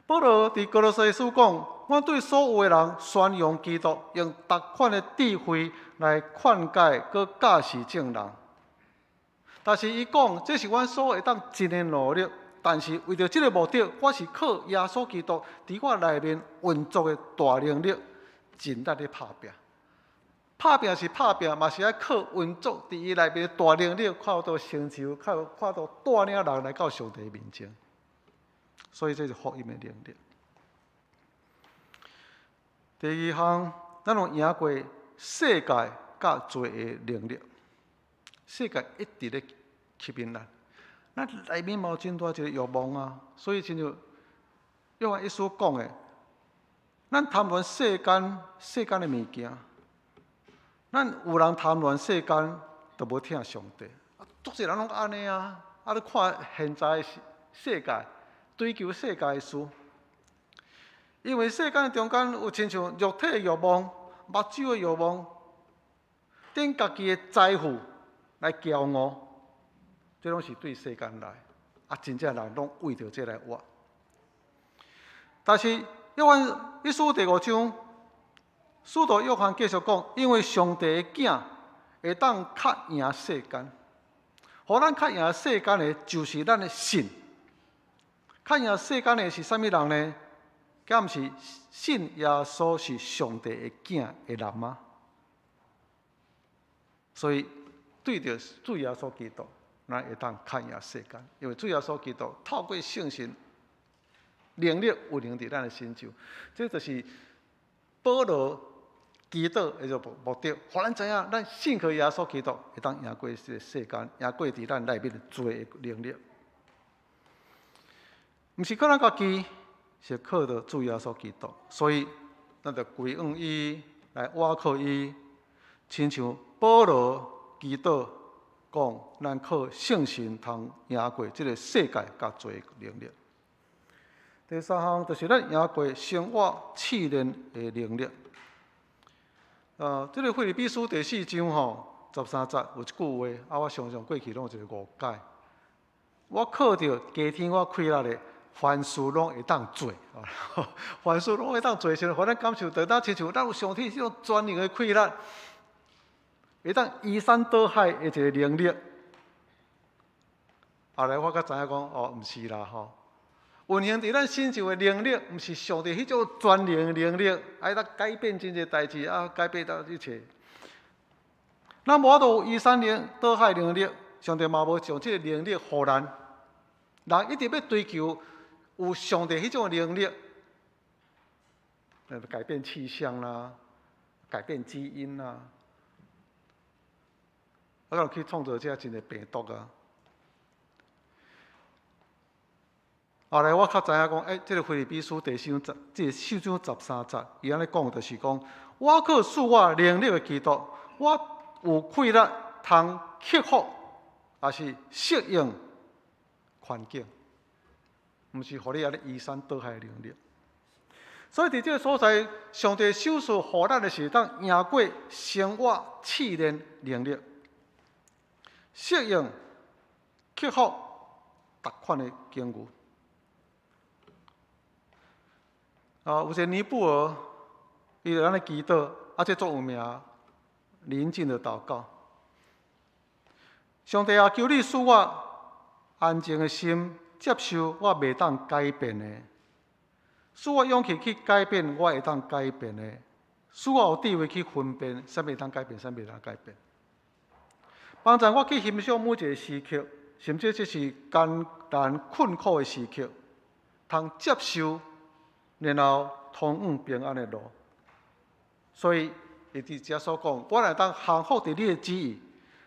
保羅佇歌羅西書講：我對所有的人宣揚基督，用逐款的智慧來勸誡、閣教示眾人。但是伊講，這是阮所會當盡的努力。但是為著這个目的，我是靠耶穌基督佇我內面運作的大能力，盡力咧拍拚。拍拚是拍拚，嘛是愛靠運作佇伊內面的大能力，看到成就，看到帶領人來到上帝面前。所以這是福音的能力。第二項，咱有贏過世界佮罪的能力。世界一直咧吸引咱，咱內面嘛有真大一个欲望啊。所以親像約翰一書講的，咱貪戀世間的物件，咱有人貪戀世間，就無疼上帝。足濟人攏按呢啊！啊，你看現在世界，追求世界的事，因為世間中間有親像肉體的欲望、目睭的欲望，等家己的財富來驕傲，這攏是對世間來。啊，真正人攏為著這來活。但是約翰一書第五章，使徒約翰繼續講，因為上帝的囝會當較贏世間，予咱較贏世間的，就是咱的信。較贏世間的是啥物人呢？敢毋是信耶穌是上帝的囝的人嗎？所以對著主耶穌基督，咱會當較贏世間，因為主耶穌基督透過聖神能力運行佇咱的身上，這就是保羅祈禱的目的，予咱知影，咱信靠耶穌基督會當贏過這个世間，贏過佇咱內面的罪的能力。毋是靠咱家己，是靠著主耶穌基督，所以咱就歸向伊，來倚靠伊，親像保羅祈禱講，咱靠聖神通贏過這个世界佮罪的能力。第三項就是咱贏過生活試煉的能力。這个腓立比書第四章吼13節有一句話，啊，我常常過去攏有一个誤解。我靠著加添我氣力的，凡事攏會當做，凡事攏會當做時，予咱感受到，親像咱有上帝這種全能的氣力，會當移山倒海的一个能力。後來我才知影講，哦，毋是啦吼。運行佇咱身上的能力，毋是上帝彼種全能的能力，愛當改變真濟代誌啊，改變到一切。咱無法度移山倒海能力，上帝嘛無將這个能力予咱。人一直欲追求有上帝彼種能力，改變氣象啦，改變基因啦，啊，有去創造這真濟病毒啊。後來我較知影講，欸，這个腓立比書第四章十，這个四章13節，伊按呢講就是講，我靠賜我能力的基督，我有氣力通克服，抑是適應環境，毋是予你按呢移山倒海的能力。所以佇這个所在，上帝賞賜予咱的是當贏過生活試煉能力，適應克服逐款的境遇。啊，有一个尼布爾，伊就按呢祈禱，啊，這足有名，寧靜的禱告。上帝啊，求你賜我安靜的心，接受我袂當改變的；賜我勇氣去改變我會當改變的；賜我有智慧去分辨啥物會當改變，啥物袂當改變。幫助我去欣賞每一个時刻，甚至這是艱難困苦的時刻，通接受，然後通往平安的路。所以，伊佇遮所講，我若當降服佇你的旨意，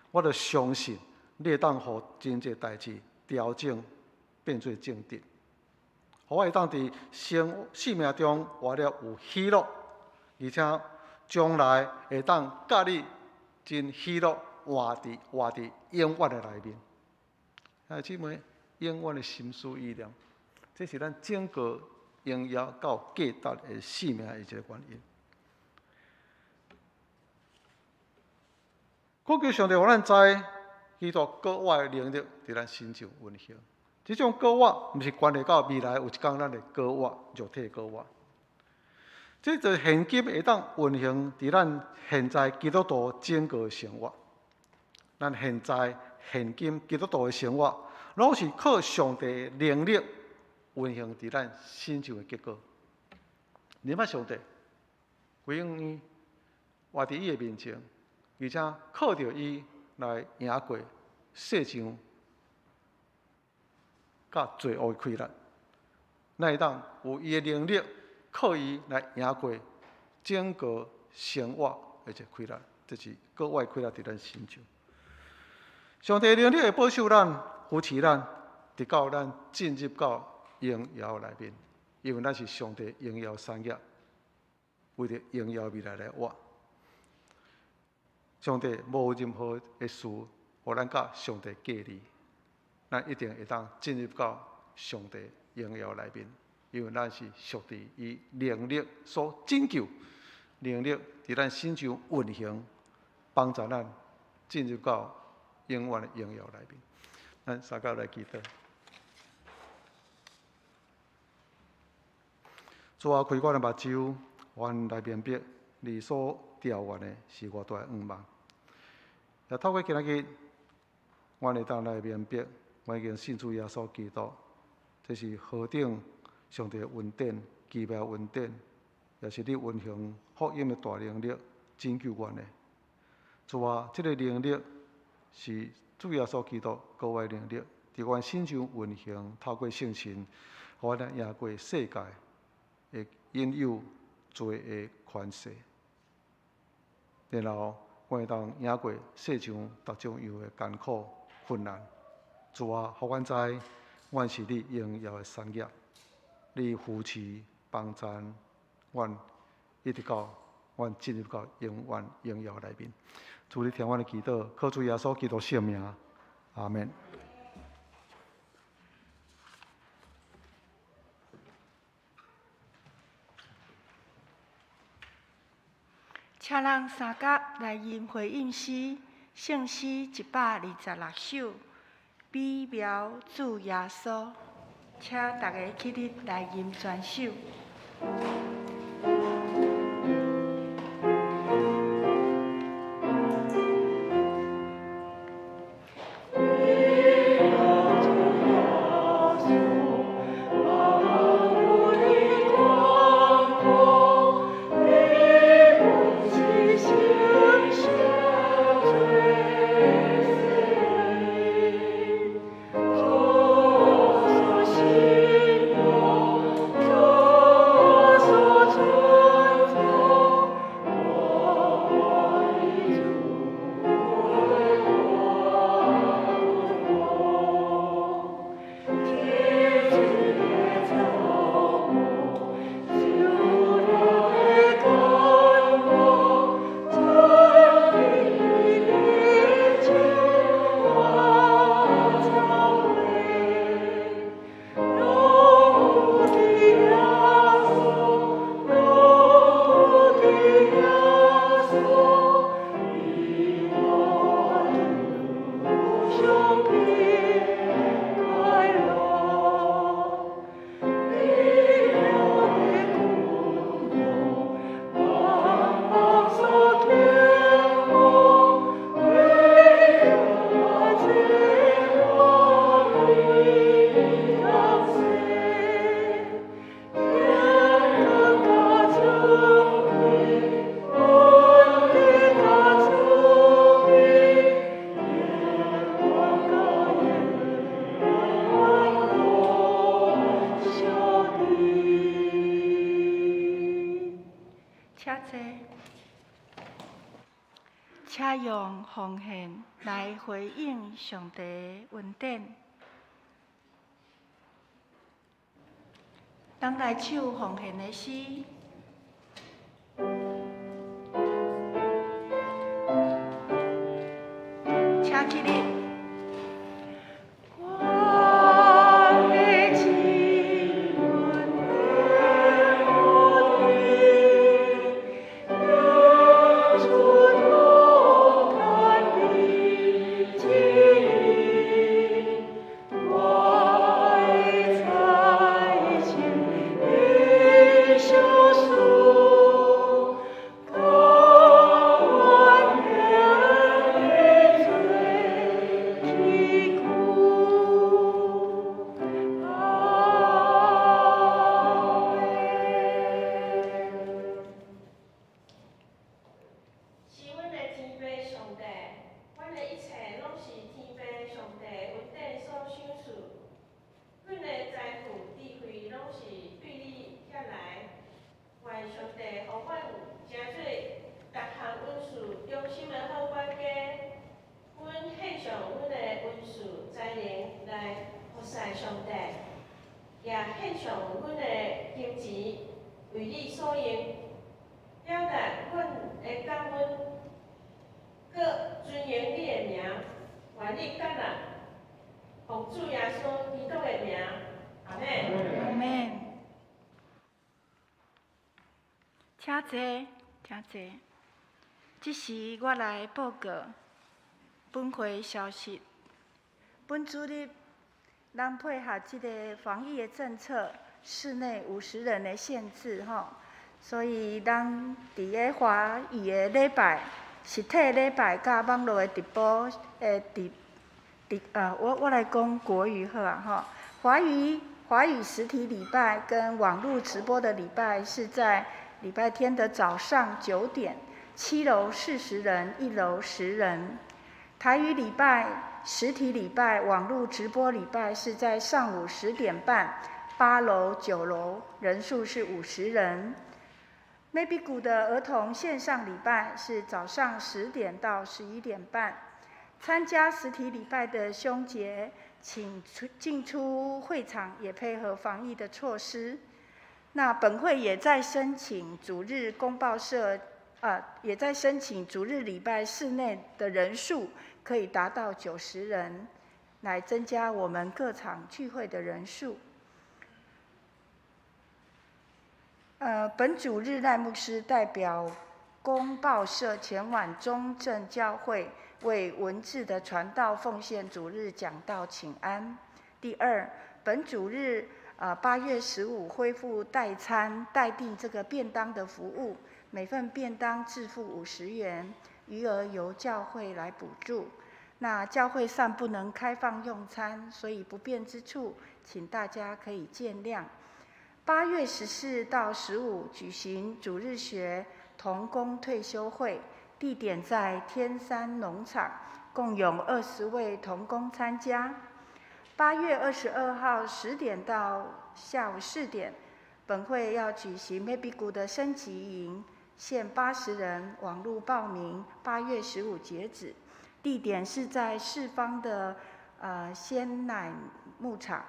我就相信你會當予真濟代誌調整，變做正直，予我會當佇生命中活了有喜樂，而且將來會當佮你真喜樂活佇永遠的內面。兄弟姊妹，永遠的心思意念，這是咱整個榮耀佮有價值的生命的一个原因。恳求上帝予咱知，基督閣活的能力佇咱身上運行。這種閣活毋是關係到未來有一工咱會閣活，肉體閣活。這就是現今會當運行佇咱現在基督徒整個生活。咱現在現今基督徒的生活，攏是靠上帝能力運行佇咱身上的結果。你捌上帝，規永遠活佇伊的面前，而且靠著伊來贏過世上佮罪惡的氣力。咱會當有伊的能力，靠伊來贏過整個生活的一個氣力，這是閣活的氣力佇咱身上。上帝能力會保守咱、扶持咱，直到咱進入到榮耀內面。因為咱是上帝榮耀產業，為著榮耀未來來活。上帝無任何的事，予咱佮上帝隔離，咱一定會當進入到上帝榮耀內面，因為咱是屬佇伊能力所拯救，能力佇咱身上運行，幫助咱進入到永遠的榮耀內面。咱三甲來祈禱。主啊，開阮的目睭，阮來明白你所召阮的是偌大的願望。也透過今仔日，阮會當來明白，阮已經信主耶穌基督，這是何等上帝的恩典，奇妙恩典，也是你運行福音的大能力拯救阮的。主啊，這個能力是主耶穌基督閣活的能力，佇阮身上運行，透過聖神，予阮贏過世界的引誘罪的權勢，然後阮會當贏過世上各種樣的艱苦困難。主啊，予阮知，阮是你榮耀的產業，你扶持幫贊阮，一直到阮進入到永遠榮耀內面。主，你聽阮的祈禱，靠主耶穌基督聖名，阿們。請咱三甲來吟回應詩，聖詩126首，美妙主耶穌，請大家起立來吟全首。請坐，請用奉獻來回應上帝的恩典。咱來唱奉獻的詩。請起立。我的也獻上阮的金錢為你所用，表達阮的感恩，閣尊榮你的名，願你接納，奉主耶穌基督的名，阿們。阿們。請坐，請坐。這時我來報告本會消息。本主日，咱配合這个防疫的政策，室內50人的限制，吼，所以咱佇个華語的禮拜、實體禮拜佮網路的直播的直直呃，我來講國語好啊，吼。華語實體禮拜跟網路直播的禮拜是在禮拜天的早上9點，7樓40人，1樓10人。台語禮拜、實體禮拜、網路直播禮拜是在上午10點半，8樓、9樓，人數是50人。Maybe 谷的兒童線上禮拜是早上10點到11點半。參加實體禮拜的兄姐，請出進出會場也配合防疫的措施。那本會也在申請主日公報社，也在申請主日禮拜室內的人數可以達到90人，來增加我們各場聚會的人數。本主日賴牧師代表公報社前往中正教會為文字的傳道奉獻主日講道請安。第二，本主日8月15恢復代餐代訂這個便當的服務，每份便當自付50元，餘額由教會來補助。那教會尚不能開放用餐，所以不便之處，請大家可以見諒。8月14到15舉行主日學同工退休會，地點在天山農場，共有20位同工參加。8月22號10點到下午4點，本會要舉行 Maybe 谷的升級營，限80人，網路報名，8月15截止。地點是在四方的鮮奶牧場。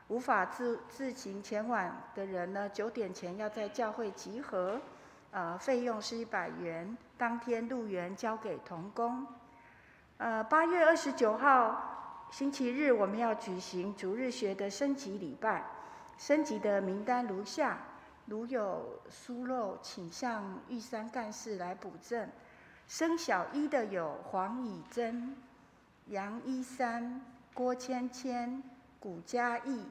無法自行前往的人呢，9點前要在教會集合，費用是100元，當天入園交給同工。8月29號星期日，我們要舉行主日學的升級禮拜，升級的名單如下，如有疏漏，請向玉山幹事來補正。升小一的有黃以珍、楊一山、郭芊芊、古嘉義、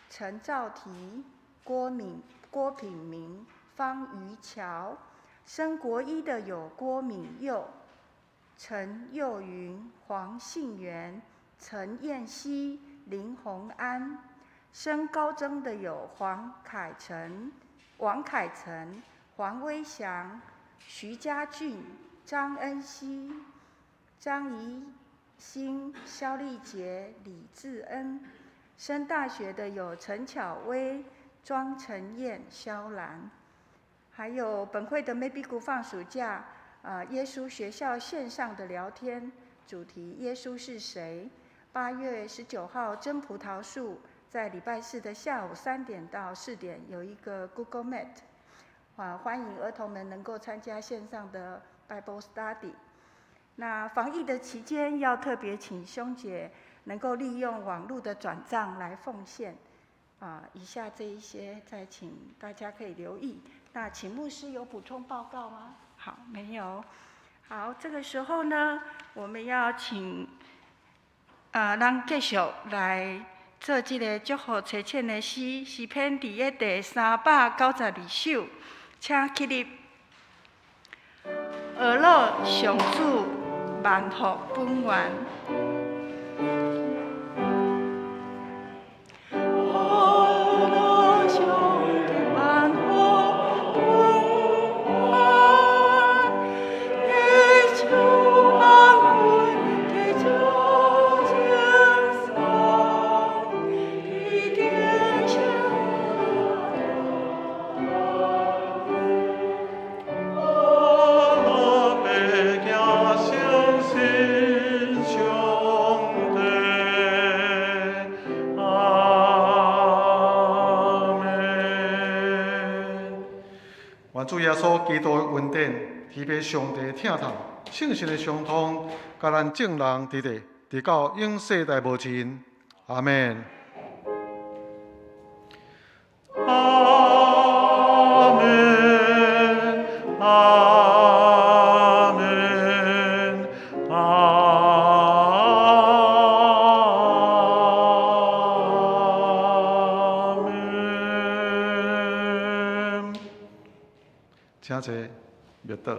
陳兆提、郭敏、郭品明、方瑜橋。升國一的有郭敏佑、陳佑雲、黃信元、陳燕希、林宏安。升高中的有黃凱成、王凱成、黃威祥、徐家俊、張恩熙、張怡興、蕭麗杰、李志恩。升大學的有陳巧薇、莊陳燕、蕭蘭。還有本會的 Maybe 谷放暑假，耶穌學校線上的聊天主題：耶穌是誰？8月19號真葡萄樹在禮拜四的下午3點到4點有一個 Google Meet，歡迎兒童們能夠參加線上的 Bible Study。那防疫的期間，要特別請兄姐能夠利用網路的轉賬來奉獻。以下這一些，再請大家可以留意。那請牧師有補充報告嗎？好，沒有。好，這個時候呢，我們要請，咱繼續來做這个祝福差遣的詩，詩篇佇个第392首，請起立。呵咾上主萬福本願。呵咾上主萬福本願，祈求萬阮得救輕鬆，伫天上。呵咾欲行成新上。願主耶穌基督的恩典，天父上帝的疼痛，聖神的相通，佮咱眾人佇咧，直到永世代無盡。阿們。阿們，阿們，阿們。請坐，默禱。